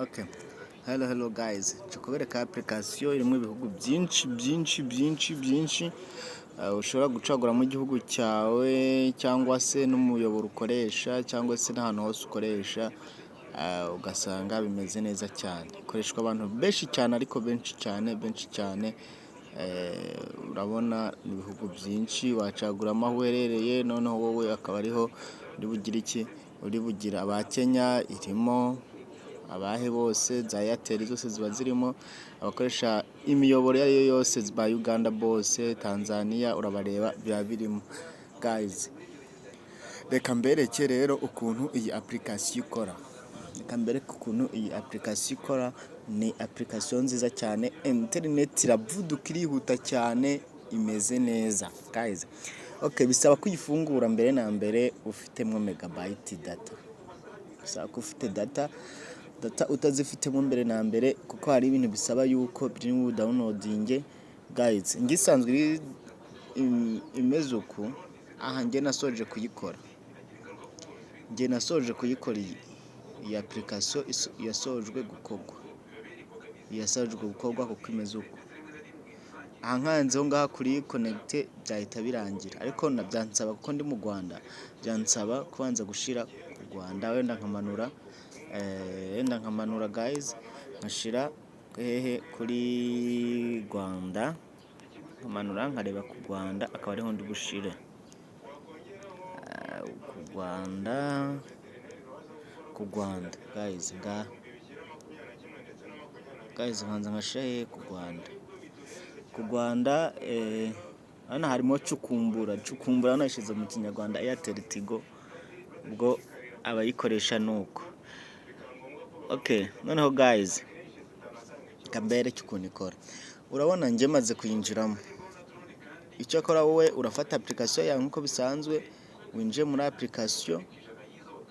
Okay. Hello, hello guys. Nje kubereka application irimo ibihugu byinshi byinshi byinshi byinshi, ushobora gucaguramo igihugu cyawe cyangwa se n'umuyoboro ukoresha cyangwa se n'ahantu hose ukoresha, ugasanga bimeze neza cyane. Ikoreshwa abantu benshi cyane, ariko benshi cyane, benshi cyane. Urabona ni ibihugu byinshi, wacaguramo aho uherereye, noneho wowe akaba ariho uri bugire iki? Uri bugire aba Kenya irimo, abahe bose, za Airtel zose ziba zirimo, abakoresha imiyoboro iyo ari yo yose ba Uganda bose, Tanzania, urabareba biba birimo. Guys, reka mbereke rero ukuntu iyi application ikora. Reka mbereke ukuntu iyi application ikora, ni application nziza cyane, internet iravuduka, irihuta cyane, imeze neza. Guys, okay, bisaba kuyifungura mbere na mbere ufitemo megabyte data. Bisaba ko ufite data, data utazifitemo mbere na mbere, kuko hari ibintu bisaba yuko biri bu downloading. Guys, njye isanzwe iri imeze uku, aha njye nasoje kuyikora. Njye nasoje kuyikora iyi application yasojwe gukorwa. Yasojwe gukorwa kuko imeze uku. Aha nkanzeho ngaha kuri connect byahita birangira, ariko byansaba, kuko ndi mu Rwanda, byansaba kubanza gushira ku Rwanda, wenda nkamanura guys, nkashira hehe? Kuri Rwanda, nkamanura nkareba ku Rwanda, akaba ariho ndi bushire. Ku Rwanda, ku Rwanda guys, ngaha. Guys, nkanza nkashira hehe? Ku Rwanda. Ku Rwanda, hano harimo cukumbura, cukumbura nashyize mu Kinyarwanda Airtel Tigo, ubwo abayikoresha nuko. Okay, noneho guys, reka mbereke ukuntu ikora. Urabona njye maze kuyinjiramo. Icyo akora, wowe urafata application yawe nk'uko bisanzwe, winjiye muri application.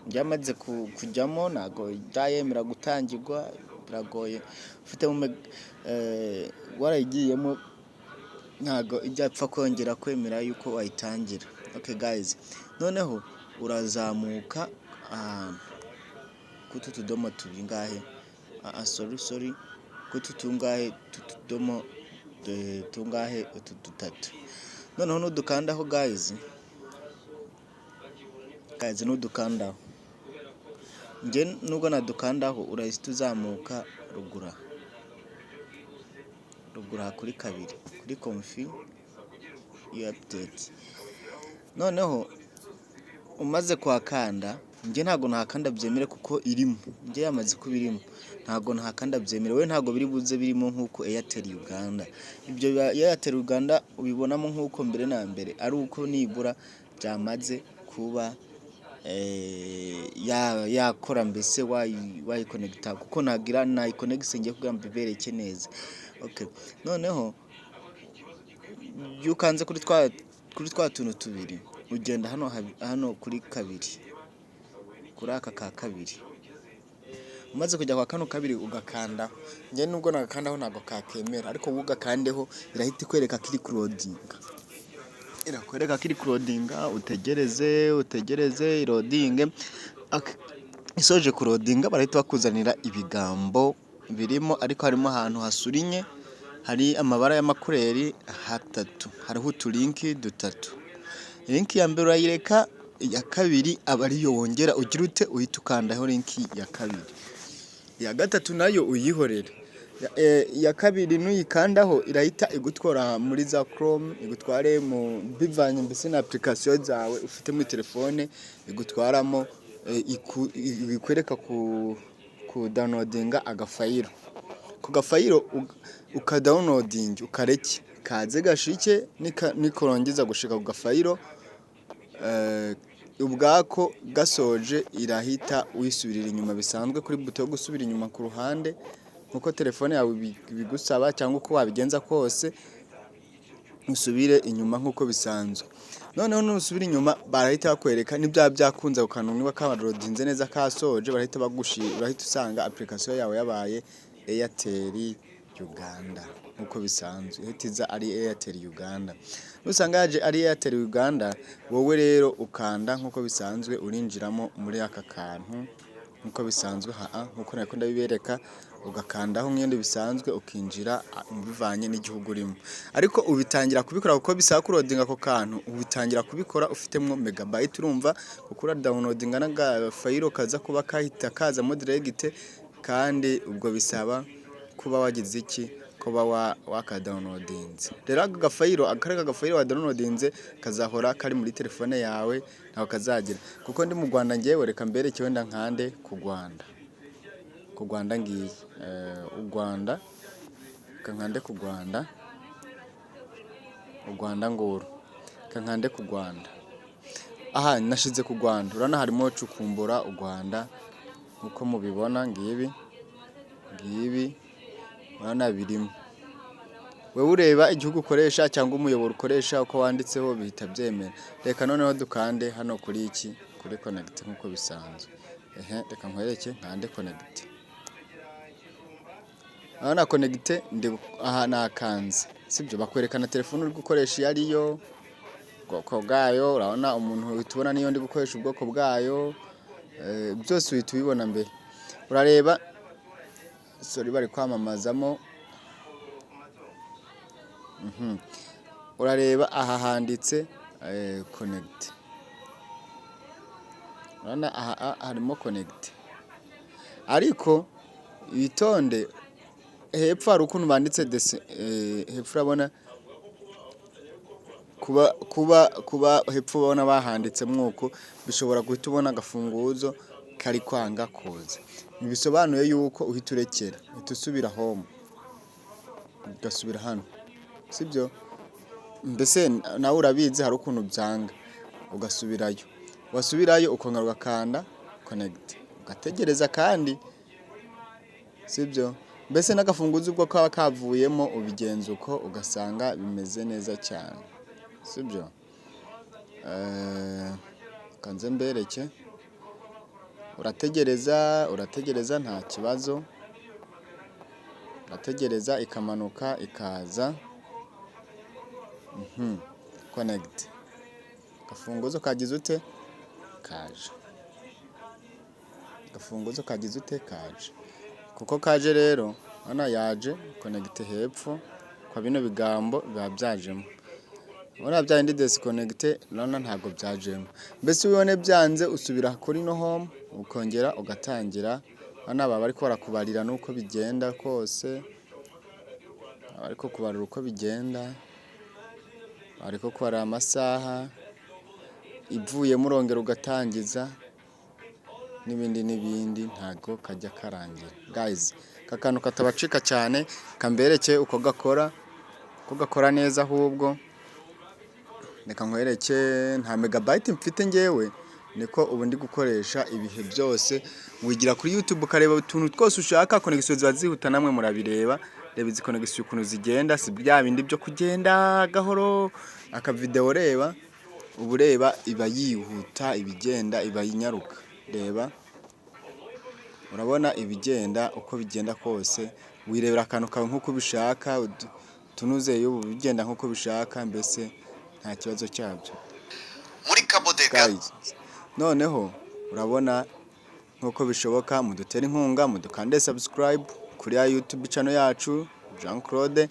Njye amaze kujyamo, ntabwo yemera gutangirwa, biragoye. Ufite warayigiyemo, ntabwo ijya ipfa kongera kwemera yuko wayitangira. Okay guys, noneho urazamuka ahantu k'utu tudomo tubiri ngahe, sorry, sorry, k'utu tungahe, utu tudomo tungahe, utu dutatu. Noneho nudukandaho guys, guys, nudukandaho, njye nubwo nadukandaho, urahita uzamuka ruguru aha, ruguru aha kuri kabiri, kuri config update. Noneho umaze kuhakanda, njye ntabwo nahakanda byemere kuko irimo, njye yamaze kuba irimo, ntabwo nahakanda byemere. Wowe ntabwo biri buze birimo nk'uko Airtel Uganda, ibyo Airtel Uganda ubibonamo nk'uko mbere na mbere ari uko nibura byamaze kuba yakora, mbese wayikonegita, kuko nagira nayikonegise ngiye kugira ngo mbibereke neza. Okay, noneho iyo ukanze kuri twa tuntu tubiri, ugenda hano, hano kuri kabiri, kuri aka ka kabiri. Umaze kujya kwa kano kabiri ugakandaho, njye nubwo nagakandaho ntabwo kakemera, ariko wowe ugakandeho irahita ikwereka ko iri kuloadinga. Irakwereka ko iri kuloadinga, utegereze, utegereze iloadinge. Isoje kuloadinga, barahita bakuzanira ibigambo birimo, ariko harimo ahantu hasurinye, hari amabara y'amacouleur hatatu, hariho utulink dutatu. Link ya mbere urayireka, iya kabiri aba ariyo wongera ugira ute? Uhita ukandaho link ya kabiri. Iya gatatu nayo uyihorere. Iya kabiri nuyikandaho irahita igutwara muri za Chrome, igutware mu bivanye mbese na application zawe ufite muri telefone, igutwaramo ikwereka ku downloadinga agafile. Ku gafile ukadownloadinge, ukareke kaze gashike, nikorangiza gushika ku gafile ubwako gasoje, irahita wisubirira inyuma bisanzwe kuri buto yo gusubira inyuma ku ruhande, nkuko telefone yawe ibigusaba cyangwa uko wabigenza kose, usubire inyuma nkuko bisanzwe. Noneho nusubira inyuma, barahita bakwereka nibyaba byakunze ako kantu, niba kaloadinze neza kasoje, barahita urahita usanga application yawe yabaye Airtel Uganda nkuko bisanzwe, ihita iza ari Airtel Uganda. Nusanga yaje ari Airtel Uganda, wowe rero ukanda nkuko bisanzwe, urinjiramo muri aka kantu. Nk'uko bisanzwe, nk'uko nari ndabibereka, ugakandaho nk'ibindi bisanzwe, ukinjira bivanye n'igihugu urimo. Ariko ubitangira kubikora kuko bisaba kuloadinga ako kantu, ubitangira kubikora ufitemo megabyte. Urumva, kuko uradownloadinga n'agafile kaza kuba kahita kazamo direct, kandi ubwo bisaba kuba wagize iki? Kuba wakadownloadinze. Rero aka gafile, kariya gafile wadownloadinze kazahora kari muri telefone yawe, ntabwo kazagira. Kuko ndi mu Rwanda ngewe, reka mbereke wenda nkande ku Rwanda. Ku Rwanda ngiyi, u Rwanda, reka nkande ku Rwanda, u Rwanda nguru, reka nkande ku Rwanda. Aha nashize ku Rwanda, urabona harimo cukumbura u Rwanda nkuko mubibona, ngibi ngibi, urabona birimo. Wewe ureba igihugu ukoresha cyangwa umuyoboro ukoresha, uko wanditseho bihita byemera. Reka noneho dukande hano kuri iki, kuri connect nkuko bisanzwe. Ehe, reka nkwereke, nkande connect. Urabona connect, ndi aha nakanze, sibyo? Bakwerekana telefone uri gukoresha iyo ariyo, ubwoko bwayo. Urabona umuntu uhita ubona niyo ndi gukoresha, ubwoko bwayo, byose uhita ubibona mbere. Urareba, sorry, bari kwamamazamo. Urareba aha handitse connect. Urabona aha harimo connect, ariko witonde, hepfo hari ukuntu banditse dese hepfo. Urabona kuba hepfo ubona bahanditsemo uku, bishobora guhita ubona agafunguzo kari kwanga kuza. Ntibisobanuye yuko uhita urekera, uhita usubira home, ugasubira hano, sibyo? Mbese nawe urabizi, hari ukuntu byanga ugasubirayo. Wasubirayo ukongera ugakanda connect, ugategereza kandi, sibyo? Mbese n'agafunguzo ubwo kaba kavuyemo, ubigenza uko, ugasanga bimeze neza cyane, sibyo? Kanze mbereke. Urategereza, urategereza, nta kibazo, urategereza ikamanuka ikaza connect. Agafunguzo kagize ute? Kaje. Agafunguzo kagize ute? Kaje. Kuko kaje rero, urabona yaje connect hepfo kwa bino bigambo biba byajemo. Urabona bya bindi disconnect, urabona ntabwo byajemo. Mbese ubibone byanze, usubira kuri no home, ukongera ugatangira. Urabona baba bariko barakubarira nuko bigenda kose, baba bariko kubarira uko bigenda, bariko kubarira amasaha, ivuyemo urongera ugatangiza n'ibindi n'ibindi, ntago kajya karangira. Guys, aka kantu katabacika cyane, kambereke uko gakora, uko gakora neza. Ahubwo reka nkwereke, nta megabyte mfite ngewe, niko ubu ndi gukoresha ibihe byose. Wigira kuri YouTube ukareba utuntu twose ushaka, connection ziba zihuta, namwe murabireba. Reba izi connection ukuntu zigenda, si bya bindi byo kugenda gahoro akavideo. Reba uba ureba iba yihuta, ibigenda iba inyaruka. Reba, urabona ibigenda uko bigenda kose, wirebera akantu kawe nk'uko ubishaka, utunuze ubu bigenda nk'uko ubishaka, mbese nta kibazo cyabyo. Muri Cabo Delgado. Guys, noneho urabona nk'uko bishoboka, mudutere inkunga, mudukande subscribe kuri ya YouTube channel yacu Jean Claude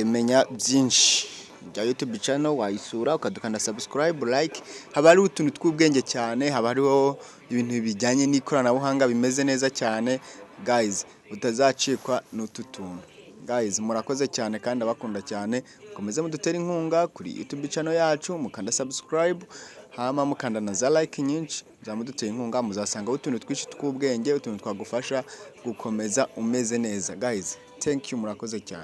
menya byinshi bya YouTube channel. Wayisura ukadukanda subscribe, like. Haba hariho utuntu tw'ubwenge cyane, haba hariho ibintu bijyanye n'ikoranabuhanga bimeze neza cyane. Guys, utazacikwa n'utu tuntu. Guys, murakoze cyane kandi abakunda cyane. Mukomeze mudutere inkunga kuri YouTube channel yacu, mukanda subscribe, hama mukanda na za like nyinshi, muzamuduteye inkunga. Muzasangaho utuntu twinshi tw'ubwenge, utuntu twagufasha gukomeza umeze neza. Guys, thank you, murakoze cyane.